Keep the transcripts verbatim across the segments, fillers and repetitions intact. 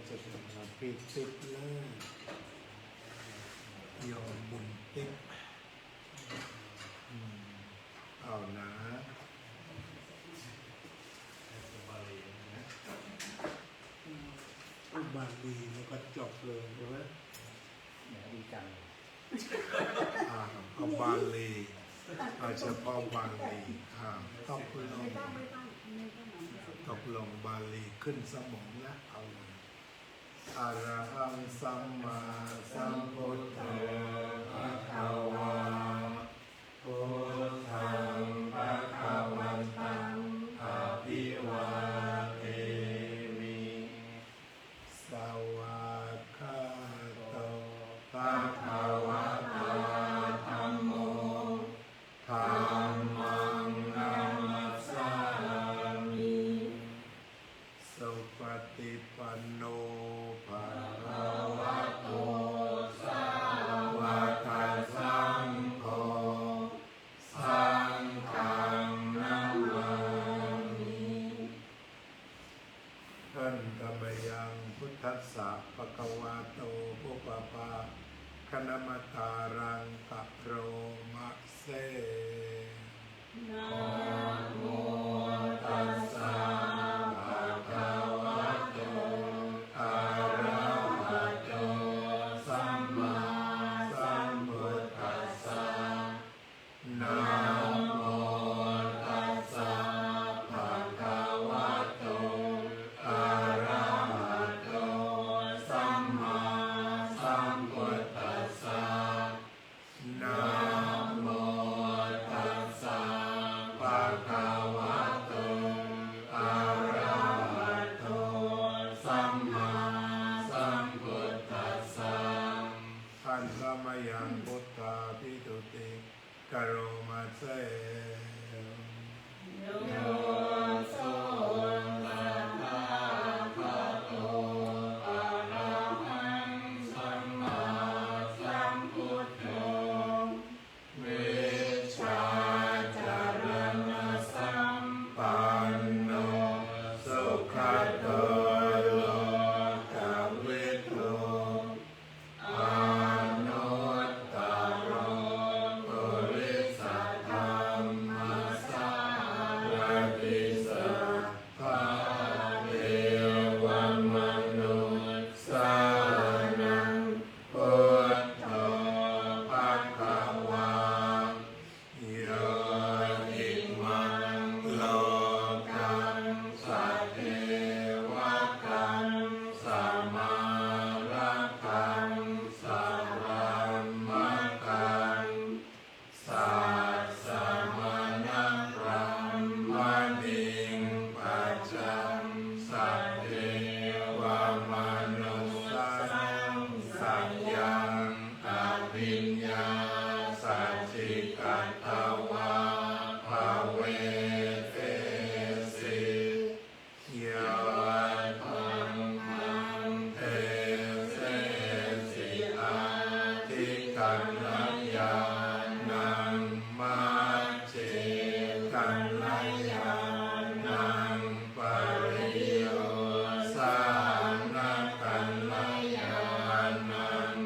จะมาพี่ติ๊บเลย โยมบุญติ๊บ อืม เอานะ บาลีแล้วก็จบเลยใช่ไหม เนี่ย ดีจัง อ่า เอาบาลี เอาเฉพาะบาลี อ่า ตกลง ไม่ต้อง ไม่ต้อง ไม่ต้อง ตกลงบาลีขึ้นสมองแล้ว เอาเลย Arahaṃ sammāsambuddho bhagavā. Buddhaṃ bhagavantaṃ abhivādemi. Svākkhāto bhagavatā dhammo. Dhammaṃ namassāmi. Supaṭipanno bhagavato sāvakasaṅgho. Saṅghaṃ namāmi. Handa mayaṃ buddhassa bhagavato pubbabhāganamakāraṃ karoma se. Namo tassa bhagavato arahato sammāsambuddhassa. Namo tassa bhagavato arahato sammāsambuddhassa. Namo tassa bhagavato arahato sammāsambuddhassa. Handa mayaṃ buddhābhituttiṃ karoma se. Yo so tathāgato arahaṃ sammāsambuddho vijjācaraṇasampanno sugato lokavidū anuttaro purisadammasārathi satthā devamanussānaṃ buddho bhagavā. Yo imaṃ lokaṃ sadevakaṃ samārakaṃ sabrahmakaṃ sassamaṇabrāhmaṇiṃ pajaṃ sadevamanussassayaṃ abhiññā sacchikatvā pavedesi. Yo taṃ desesi ādikalyāṇaṃ majjhekalyāṇaṃ pariyosānakalyāṇaṃ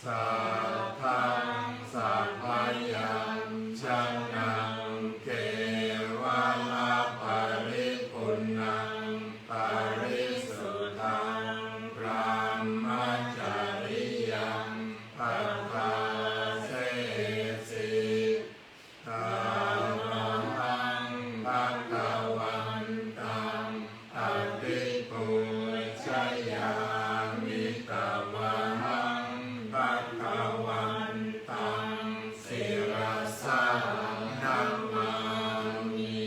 satthaṃ sabyañjanaṃ kevalaparipuṇṇaṃ parisuddhaṃ brahmacariyaṃ pabhāsesi. Taṃ ahaṃ bhagavantaṃ abhipūjayāmi. Tvaṃ ahaṃ bhagavantaṃ sirasā namāmi.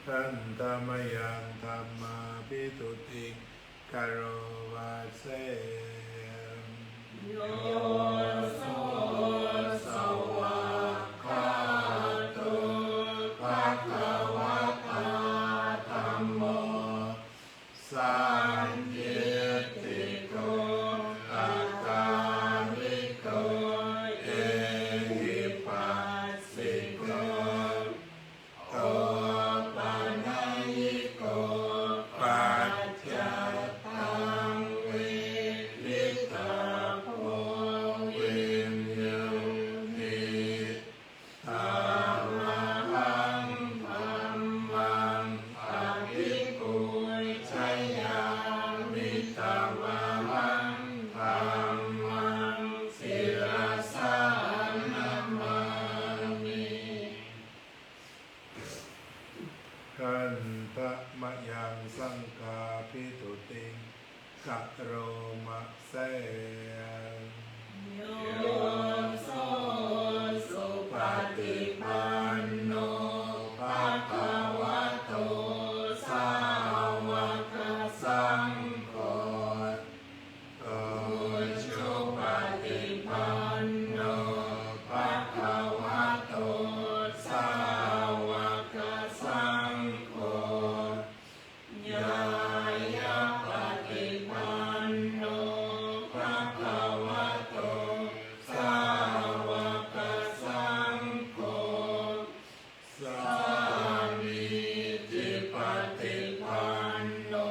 Handa mayaṃ dhammābhituttiṃ karoma se. Yo so svākkhāto bhagavatā dhammo sandiṭṭhiko akāliko ehipassiko opanayiko Karoma se. Yo so supaṭipanno bhagavato sāvakasaṅgho, ujupaṭipanno bhagavato sāvakasaṅgho, ñāyapaṭipanno bhagavato sāvakasaṅgho, sāmīcipaṭipanno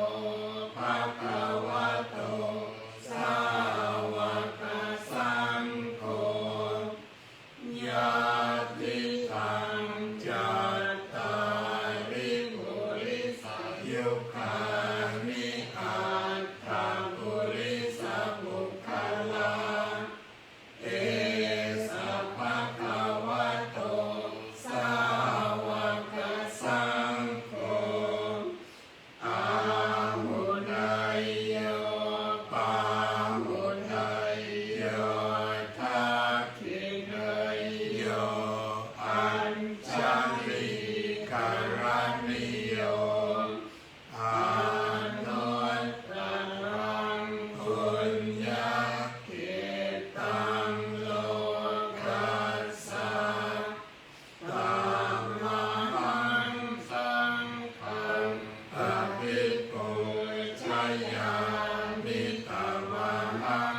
bhagavato sāvakasaṅgho, yadidaṃ cattāri purisayugāni aṭṭha purisapuggalā, esa bhagavato sāvakasaṅgho, āhuneyyo pāhuneyyo dakkhiṇeyyo añjalikaraṇīyo anuttaraṃ puññakkhettaṃ lokassa. Tamahaṃ saṅghaṃ abhipūjayāmi, tamahaṃ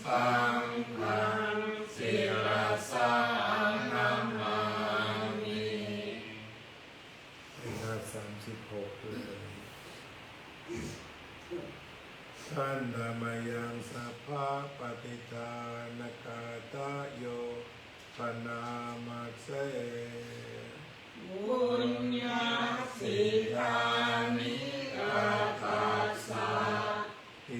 saṅghaṃ sirasā namāmi. หน้าสามสิบหก เลย Handa mayaṃ sabbapaṭidānagāthāyo bhaṇāma se. Puññassidāni katassa,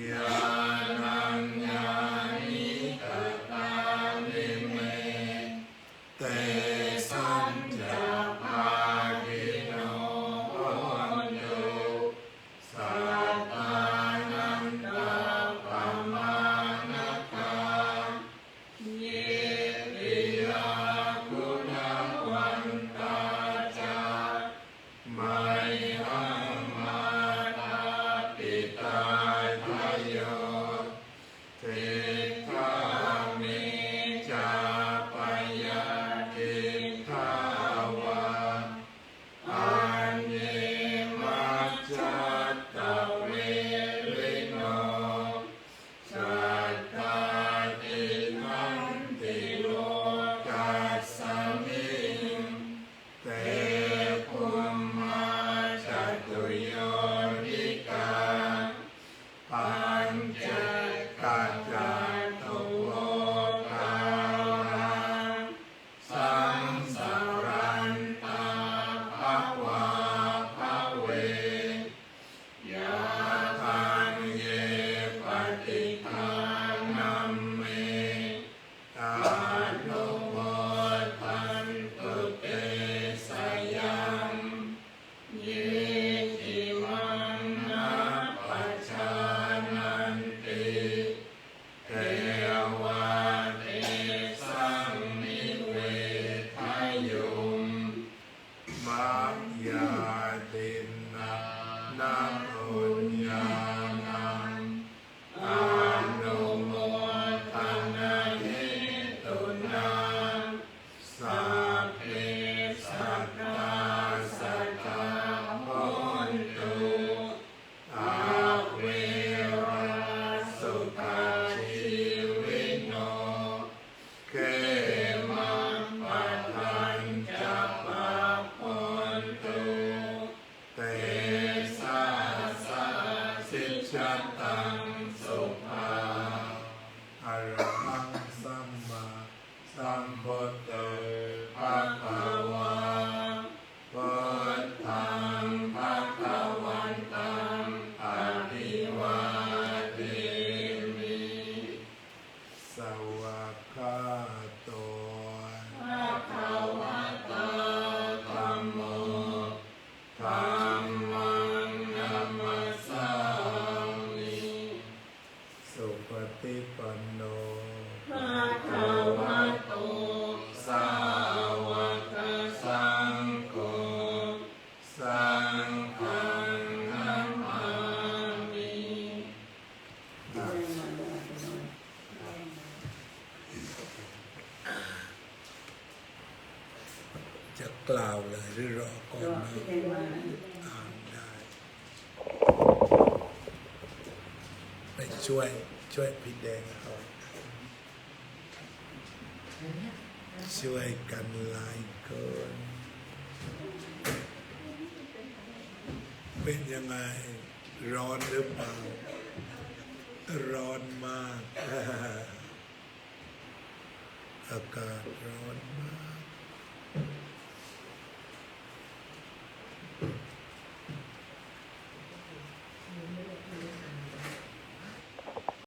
yānaññāni katāni me, tesañca bhāgino hontu sattānantappamāṇakā. Ye piyā guṇavantā ca, mayhaṃ mātāpitādayo, diṭṭhā me ca payādiṭṭhā vā, aññe majjhattaverino, cattāti hanti lokasmiṃ, te bhummā catuyonikā, pañcekacatuvokārā, saṃsarantā bhavābhave, yathaṃ ye paṭighaṇa me, tanumodantu te sayaṃ, ye cimaṃ nappajānanti, te vā tesaṃ nivedayuṃ, mayā dinnā na puññānaṃ, anumodanahetunā, sabbe sattā sadā hontu, averā sukhajīvino, khemappadañca pabbontu, tesāsā sijjhataṃ subhā. Arahaṃ sammāsambuddho bhagavā, buddhaṃ bhagavantaṃ abhivādemi. Svākkhāto bhagavatā dhammo, dhammaṃ namassāmi. กล่าวเลยหรือรอก่อน รอ นะ พี่แดงมา อ่าได้ ไปช่วย ช่วยพี่แดงเขา ช่วยกันหลายคน เป็นยังไง ร้อนหรือเปล่า ร้อนมาก อากาศร้อนมาก